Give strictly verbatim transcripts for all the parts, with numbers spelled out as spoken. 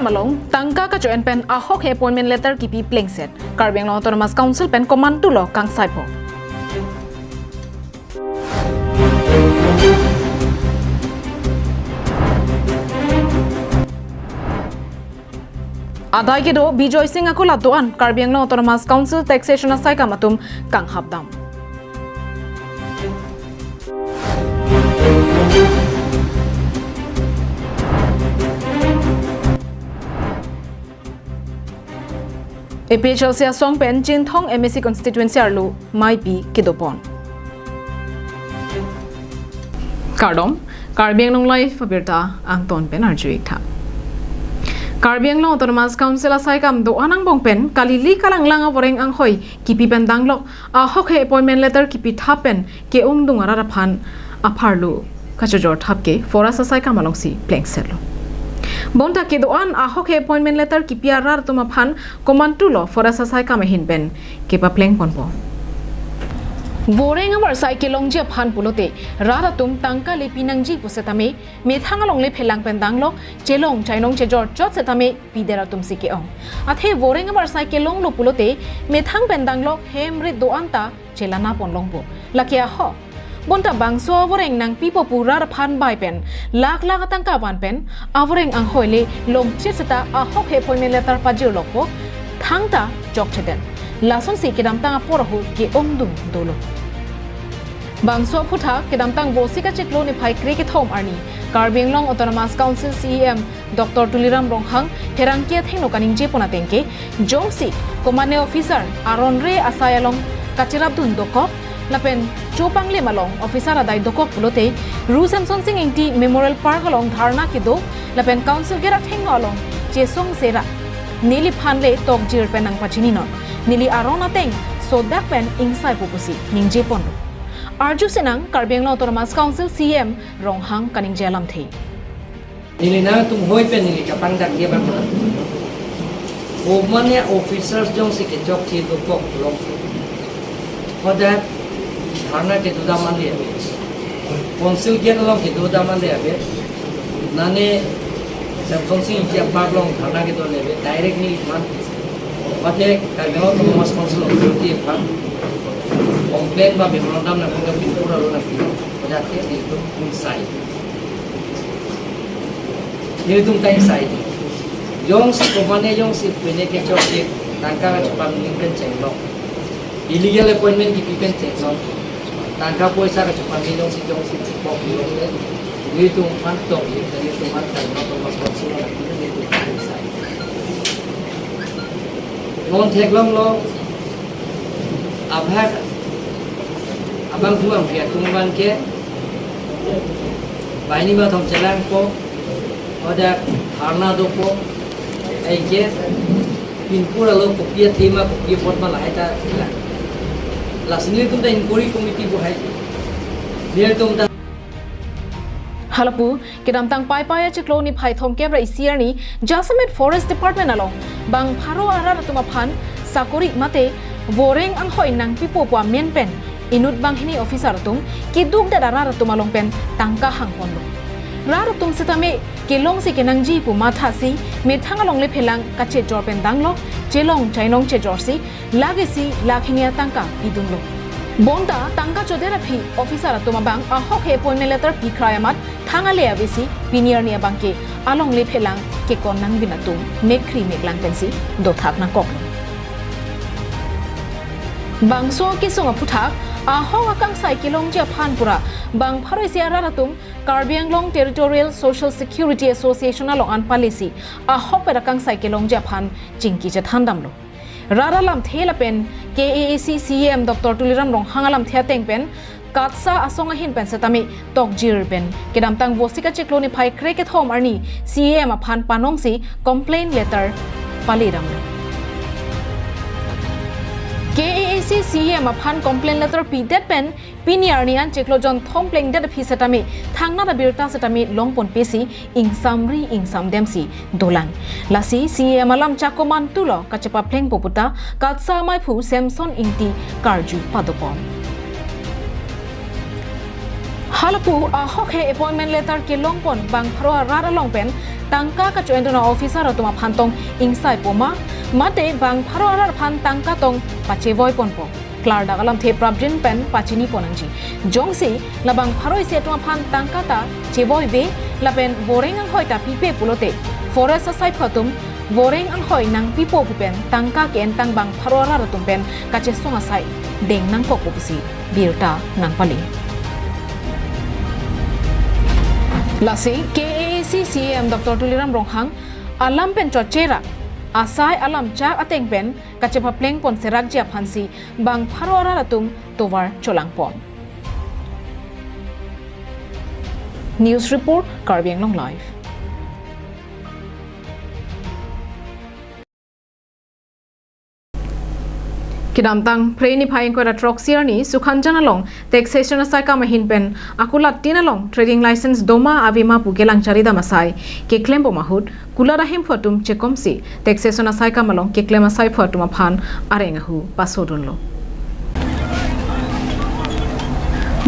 along tangka kacho-en pen ahok he appointment letter kipi plengset. Karbi Anglong Autonomous Council pen komantulo kangsaipo. Adai kedo Bijoy Singh Akula do-an Karbi Anglong Autonomous Council Taxation asaikam atum kanghapdam. A P H L C asong pen Chinthong M A C constituency arlo maipi kedopon. Kardom, Karbi Anglong Live abirta angton pen arju-ik tha. Karbi Anglong Autonomous Council asaikam do-an angbong pen kalili kalanglang avoreng anghoi kipi pen danglok ahok he appointment letter kipi thap pen ke-ongdung arat aphan apharlo kachojor thap ke forest asaikam alongsi plengsetlo. Bonta kedo-an ahok he appointment letter kipi arat atum aphan komantulo forest asaikam ahin pen kepaplengponpo. Voreng avarsai kelongji aphan pulote rat atum tangka le pinangji pusetame methang along le phelang pen danglok, chelong chainong chejor chot setame pidet atumsi ke-ong. Athe voreng avarsai kelonglo pulote methang pen danglok hem rit do-an ta chelana ponlongpo. Lake ahok. Bonta bangso avoreng nangpipo pu rat aphan bai pen lakh lakh atangka van pen avoreng anghoi le longchit seta ahok he appointment letter pajirlokpo, thangta chokchedet. Lasonsi kedamtang apor ahut ke-ongdung dolo. Bangso aphuthak kedamtang Vosik achiklo niphai kre-kethom arni Karbi Anglong Autonomous Council C E M Doctor Tuliram Ronghang pherangke athengno kaningjepon ateng ke, jongsi komatne officer aron re asai along kacherapdun dokok lapen chopanglem along officer adai dokok pulote Ru Semsonsing Ingti Memorial Park along dharna kedo lapen Council gate athengno along chesong sera neliphan le tokjir pen nangpachininon, neli aron ateng sodak pen ingsaipo pusi ningjeponlo. Arju sinang Karbi Anglong Autonomous Council C E M Ronghang kaningje alamthe. Neli nangtum hoi pen neli kapangdakji abang. Komatne officers jongsi kechokche dokok longpo, hadak dharna kedo dam an le ave. Council gate along kedo dam an le ave. Mane Semsonsing Ingti Park along dharna kedo le ave. Direct neliphan, mate Karbi Anglong Autonomous Council authority aphan complain ba memorandum nangkok ke pinpur alo nangpi. Hadak ke nelitum ingsai. Nelitum ta ingsai. Jongsi komatne jongsi pine kechokche tangka kachepangning pen chenglok, illegal appointment kipi pen chenglok, tangka poisa kachepangning jongsi jongsi pok jongsi nelitum aphan tok, nelitum aphan tangka pon mas konsilo nelitum ingsai. Non theklonglo, abhak abang duang pia tung abang ke banghini bathom chelangpo, hadak dharna dopo, ai ke pinpur alo kopi athema kopi apot ma lahai ta la. Lasi nelitum ta inquiry committee bohai. Nelitum ta Halapu, kedamtang Paipai achiklo niphai thomkep ra isi arni jasemet Forest Department along bang pharo arat atum aphan sakori mate voreng anghoi nangpipo pu amen pen inut banghini officer atum keduk det arat atum along pen tangka hangponlo. Rat atum setame kelongsi kenangji pu mathasi methang along le phelang kachejor pen danglok, chelong chainong chejorsi lakh isi lakh hini atangka pidunlo. Bonta tangka chodet aphi officer atum abang ahok he appointment letter pikhrai amat thang ale avesi pini arni abang ke along le phelang kekon nangbin atum mekkri meklang pensi dothak nangkoklo. Bangso kesung aphuthak ahok akangsai kelongji aphan pura bang pharo isi arat atum Karbi Anglong Territorial Social Security Association along an palisi ahok pen akangsai kelongji aphan chingki chethan damlo. Rat alamthe lapen K A A C C E M Doctor Tuliram Ronghang alamthe ateng pen KATSA asong ahin pen setame tokjir pen kedamtang Vosik achiklo niphai kre kethom arni C E M aphan panongsi complaint letter pali damlo. K A A C C E M aphan complaint letter pidet pen pini arni an chiklo jon thom plengdet aphi setame thangnat abirta setame longponpesi ingsamri ingsamdemsi dolang. Lasi C E M alam chakko mantulo kachepaplengpo puta KATSA amaiphu Samson Ingti karju padopon. Halapu ahok he appointment letter kelongpon bang pharo arat along pen tangka kacho-endun a-officer atum aphan tong ingsai poma, mate bang pharo arat aphan tangka tong pachevoi ponpo. Klardak alamthe prapjin pen pachini pon nangji. Jongsi labang pharo isi atum aphan tangka ta chevoi ave lapen voreng anghoi ta pipe pulote, forest asaiphu atum voreng anghoi nangpipo pu pen tangka ke-entang bang pharo arat atum pen kachesong asai deng nangkokpo pusi birta nangpali. Lasi K A A C C E M Doctor Tuliram Ronghang alam pen chotchera asai alam chak ateng pen kachepapleng pon serakji aphansi bang pharo arat atum tovar cholang pon. News report, Karbi Anglong Live. Kedamtang Phre niphai ingkoi ra throksi arni Sukhanjan along taxation asaikam ahin pen akulat tin along trading license doma avema pu kelang charidam asai keklem pon ahut kulat ahemphu atum chekomsi taxation asaikam along keklem asaiphu atum aphan areng ahu pasodunlo.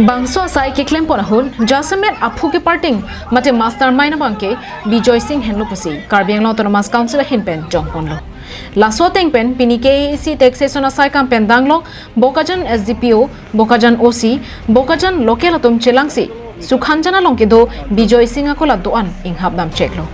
Bangso asai keklem pon ahut jasemet aphu keparting mate mastermind abangke Bijoy Singh henlo pusi Karbi Anglong Autonomous Council ahin pen jongponlo. Laso ateng pen pini K A A C taxation asaikam pen danglok Bokajan S D P O, Bokajan O C, Bokajan local atum chelangsi Sukhanjan along kedo Bijoy Singh akulat do-an inghap dam cheklo.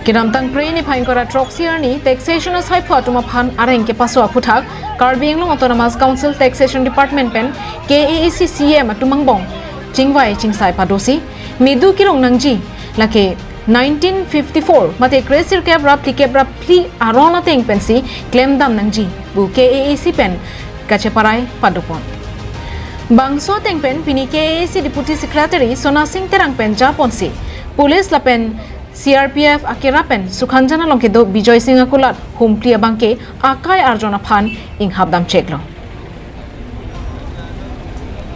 Kedamtang Phre niphai ingkoi ra throksi arni taxation asaiphu atum aphan areng kepaso aphuthak Karbi Anglong Autonomous Council Taxation Department pen K A A C C E M atum angbong chingvai chingsai padosi medu kerong nangji, lake nineteen fifty-four mate kresirkep ra phlikep ra phli aron ateng pensi klemdam nangji pu K A A C pen kacheparai padopon. Bangso ateng pen pini K A A C Deputy Secretary Sona Singh Terang pen japonsi police lapen C R P F akera pen Sukhanjan along kedo Bijoy Singh akulat humphli abangke akai arjon aphan inghap dam cheklo.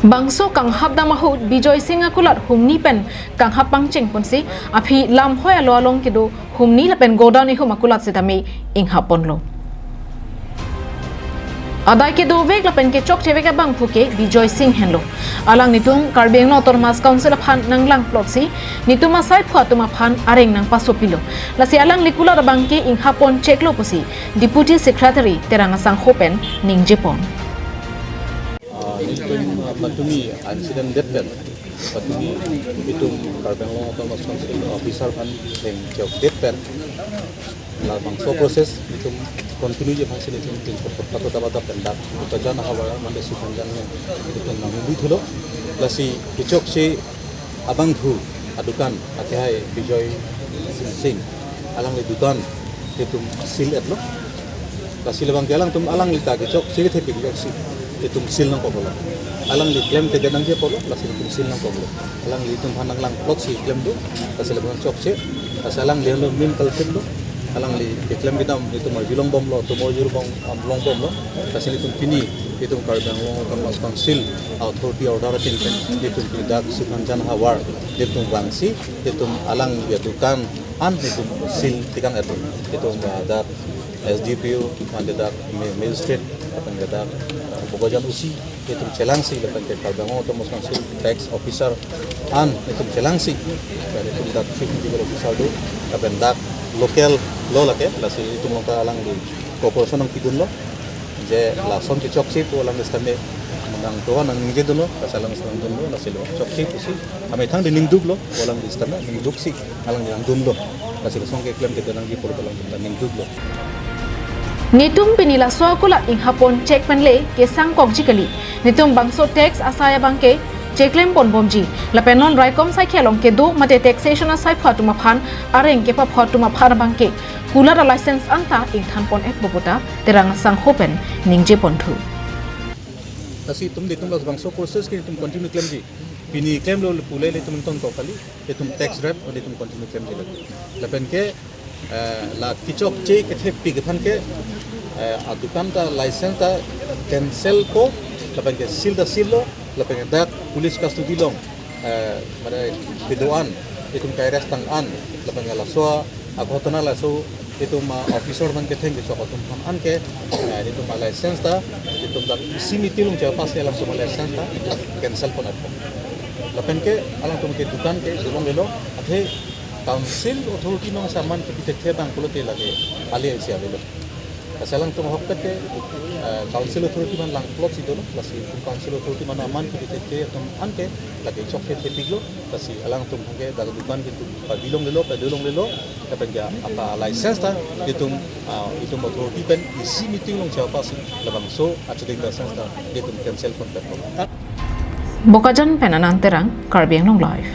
Bangso kanghap dam ahut Bijoy Singh akulat humni pen kanghap pangcheng ponsi aphi lamhoi alo along kedo humni lapen godown ihum akulat sitame inghap ponlo. Adai kedovek lapen kechokchevek abangphu ke Bijoy Singh henlo. Alang netum Karbi Anglong Autonomous Council aphan nanglang plotsi netum asaiphu atum aphan areng nangpasopilo. Lasi alangli kulat abangke inghap pon cheklo pusi Deputy Secretary Terang asangho pen ningjepon. Ah, netum, ah, patumi incident det pen, patumi itum Karbi Anglong Autonomous Council officer aphan theng chok det pen, labangso process itum continue je aphansi itum tin kot kot pato taba tap pen dak Bokajan ahavar mande Sukhanjan itum nang di thulo. Lasi kechokche abangphu adukan akehai Bijoy Singh, alangli dukan itum seal etlo. Lasi labangke alangtum alangli ta kechokche kethepi kechokche itum seal nangkoklo. Alangli claim kedo nangji apotlo, lasi itum seal nangkoklo. Alanglitum aphan nanglang plotsi claim do, lasi labang chokche, lasi alanglilo main culprit lo. Alangli keklem kedam itum arjulong bomlo, itum arjulong bom, am, long bomlo. Lasi itum pini itum Karbi Anglong Autonomous Council authority order ateng pen itum pini dak Sukhanjan ahavar itum vangsi itum alangli adukan an itum seal tikang itum, itum, ah, dak S D P O, mande dak ma-, magistrate, lapen ke dak, ah, Bokajan O C, itum chelangsi, lapen ke Karbi Anglong Autonomous Council tax officer an itum chelangsi, lapen itum dak chief medical officer do, lapen dak local lo lake, lasi itum along ta alangli cooperation nangpidunlo. Je lason kechokche pu alangli sitame nangdo nangningjedunlo, lasi alangli sitame dunlo, lasi lo chokche pusi amethang de ningduklo, alangli sitame ningduksi alangli nangdunlo. Lasi lason keklem kedo nangji apot alangtum ta ningduklo. Netum pini laso akulat inghap pon chek pen le kesangkokji kali. Netum bangso tax asai abangke cheklem ponbomji. Lapen non raikom saikhe along kedo mate taxation asaiphu atum aphan areng kepapho atum aphan abangke kulat a-license anta ingthan pon-etpo puta Terang asangho pen ningjeponthu. Lasi itum de itum labangso process ke itum continue klemji. Pini klemlo pule le itum tongkok kali, itum tax rep, itum continue klemji lagi. Lapen ke, eh, la kechokche kethepi aphan ke, eh, adukan ta license ta cancel po, lapen ke seal ta seal lo, lapen ke dak police custody along, eh, mane kedo-an, itum ke-arrest tang-an, lapen ke laso aghotona laso Itum, ah, officer abang ketheng kechok atum aphan anke, ah, itum a-license ta, itum ta isi meeting along chepass ke alangtum a-license ta cancel pon apot. Lapen ke alangtum ke dukan ke dolonglelo, athe council authority along aman kipi thekthe abang pulote lake ale isi avelo. Lasi alangtum ahokpet ke, ah, council authority aphan langplot si dolo, lasi itum council authority aphan aman kipi thekthe atum anke lake chokche thepiklo, lasi alangtum aphan ke dak dukan ke itum pavilonglelo, padolonglelo, lapen ke apa license ta itum, ah, itum authority pen isi meeting along chepass si labangso acheding license ta itum cancel pon pet. Bokajan pen Anang Terang, Karbi Anglong Live.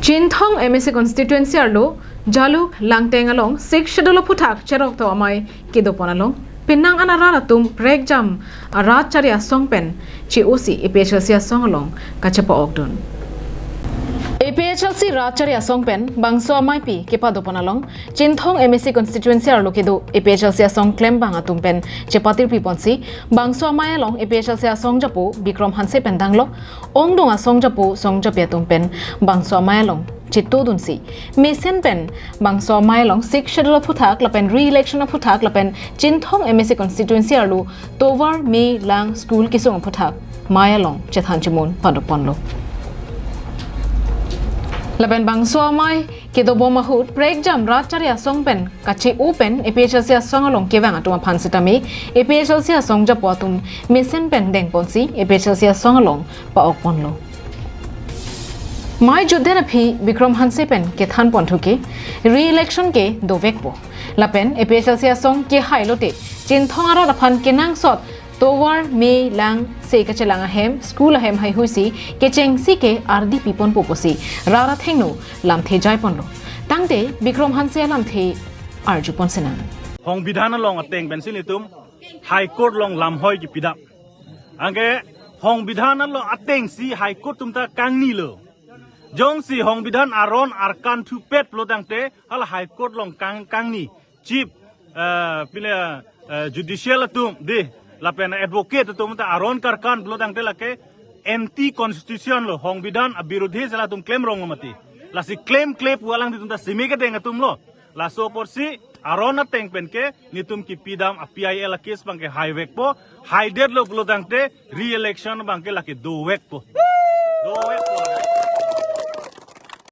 Chinthong M A C constituency arlo Jaluk Langteng along Sixth Schedule aphuthak cheroktok amei kedopon along penang an arat atum prekjam arat chari asong pen che-o si A P H L C asong along kachepa-okdun. A P H L C rat chari asong pen bangso ameipi kepadopon along Chinthong M A C constituency arlo kedo A P H L C asong klembang atum pen chepatirpi ponsi bangso amei along A P H L C asong japo Bikrom Hanse pen danglo, ongdung asong japo song japi atum pen bangso amei along chetodunsi mesen pen bangso amei along Sixth Schedule aphuthak lapen re-election aphuthak lapen Chinthong M A C constituency arlo tovar me lang school kesung aphuthak amei along chethan chemun padoponlo. Lapen bangso amei kedobom ahut prekjam rat chari asong pen kache-o pen A P H L C asong along kevang atum aphan sitame A P H L C asong japo atum mesen pen dengponsi A P H L C asong along pa-okponlo. Amei jutdet aphi Bikrom Hanse pen kethan ponthu ke re-election ke dovekpo. Lapen A P H L C asong kehai lote Chinthong arat aphan kenangsot tovar me lang se kachelang ahem, school ahem haihui si kechengsi ke ardi piponpo pusi rat athengno lamthe jaiponlo. Tangte Bikrom Hanse alamthe arjupon sinang. Hongbidhan along ateng pensi nelitum High Court along lamhoi kepidam. Anke hongbidhan along atengsi High Court atum ta kangnilo. Jongsi hongbidhan aron arkan thupet pulo tangte hala High Court along kang, kangni. Chief, eh, pine, eh, judicial atum dei, lapen advocate atum ta aron karkan pulo tangte lake anti constitution lo, hongbidhan abirudhi si latum klemrong mati. Lasi klemkle pu alanglitum ta simi kedeng atumlo. Laso apotsi aron ateng pen ke nelitum kepidam a-P I L a-case abang ke haivekpo, haidetlo pulo tangte re-election abang ke lake dovekpo. Dovekpo.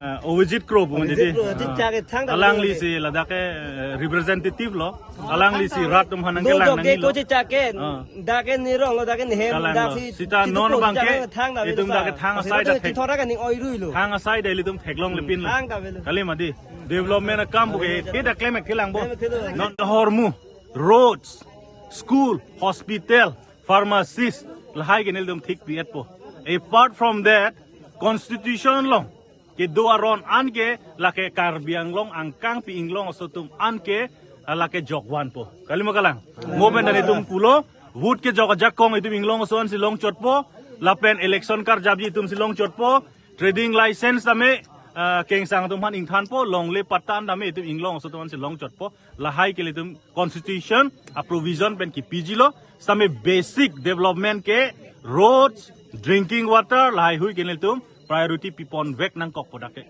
Eh, Avijit Kro pu mandi dei. Avijit Kro, Avijit Kro ke thang ta alangli lo. Si ladak ke, eh, representative lo. Alangli si rat atum aphan nangkelang nangji lo. Dong dok ke ko chechak ke. Ah. Dak ke nirong lo, dak ke nehem, kalang dak lo. Si sita non abang ke, thang ta itum dak ke thang asai ta thek. Thora ka ning oirui lo. Thang asai ta ilitum theklonglepinlo. Thang ta avelo. Kali mati. Development akam pu ke, kita klem ek kelangpo. Klem ek kelangpo. Non hormu, roads, school, hospital, pharmacies, lahai ke nelitum thik pi-etpo. Apart from that, constitution along kedo aron anke lake Karbi Anglong angkang pi inglong aso atum anke lake jokvanpo. Kalima kalang. Mo pen ta nelitum pulo, vote kejok ajakong itum inglong aso ansi longchotpo, lapen election karjapji itum si longchotpo, trading license tame, ah, kengsang atum aphan ingthanpo, longle patta tame itum inglong aso atum aphansi longchotpo, lahai ke ilitum constitution a-provision pen kipijilo, sitame basic development ke roads, drinking water, lahaihui ke nelitum priority piponvek nangkokpo dak ke.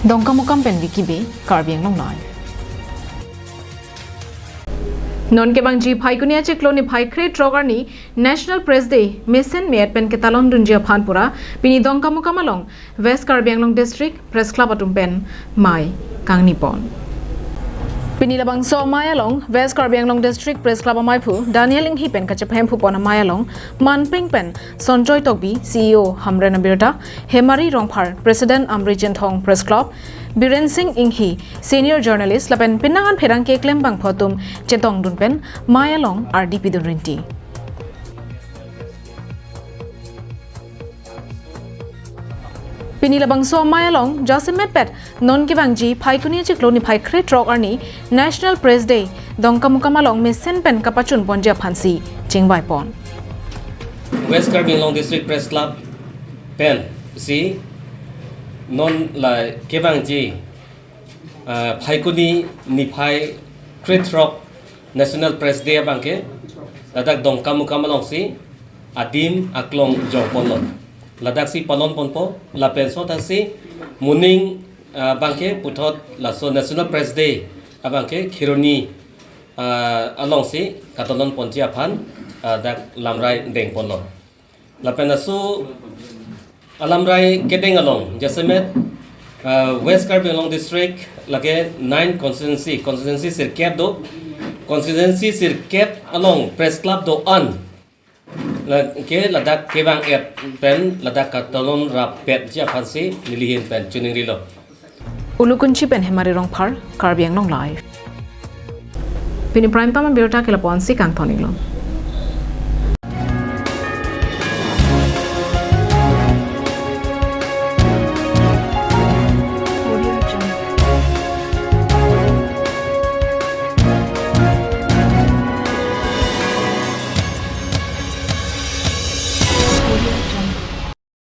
Dongkamukam pen Vicky Bey, Karbi Anglong Live. Non kevangji Phaikuni achiklo niphai krethrok arni National Press Day mesen me-et pen ketalondunji aphan pura pini Dongkamukam along West Karbi Anglong District Press Club atum pen mei kangnipon. Pini labangso amei along West Karbi Anglong District Press Club ameiphu Daniel Inghi pen kachepahem phupon amei along manpeng pen Sonjoy Tokbi, C E O Hamren Abirta, Hemari Rongphar, President Amri Chinthong Press Club, Biren Singh Inghi, Senior Journalist, lapen penang an pherangke klembangphu atum chetongdun pen mei along ardi pidun rinti. Pini labangso amei along jasemet pet non kevangji Phaikuni achiklo niphai krethrok arni National Press Day Dongkamukam along mesen pen kapachunponji aphansi chingvaipon. West Karbi Anglong District Press Club pensi non la kevangji, ah, Phaikuni niphai krethrok National Press Day abang ke ladak Dongkamukam alongsi adim aklong jongponlo. ladak si palon ponpo, lapen so tasi moning, ah, abangke puthot laso National Press Day abangke Kheroni, ah, along si katalon ponji aphan, ah, dak lamrai deng ponlo. Lapen laso alamrai kedeng along jasemet, ah, West Karbi Anglong District lake nine constituency, constituency sirkep do, constituency sirkep along Press Club do-an lake ladak kevang-et pen ladak katalon rappetji aphan si nelihin pen chiningrilo. Ulukunchi pen Hemari Rongphar, Karbi Anglong Live. Pini Prime Time abirta ke lapu-an si kangton-iklo.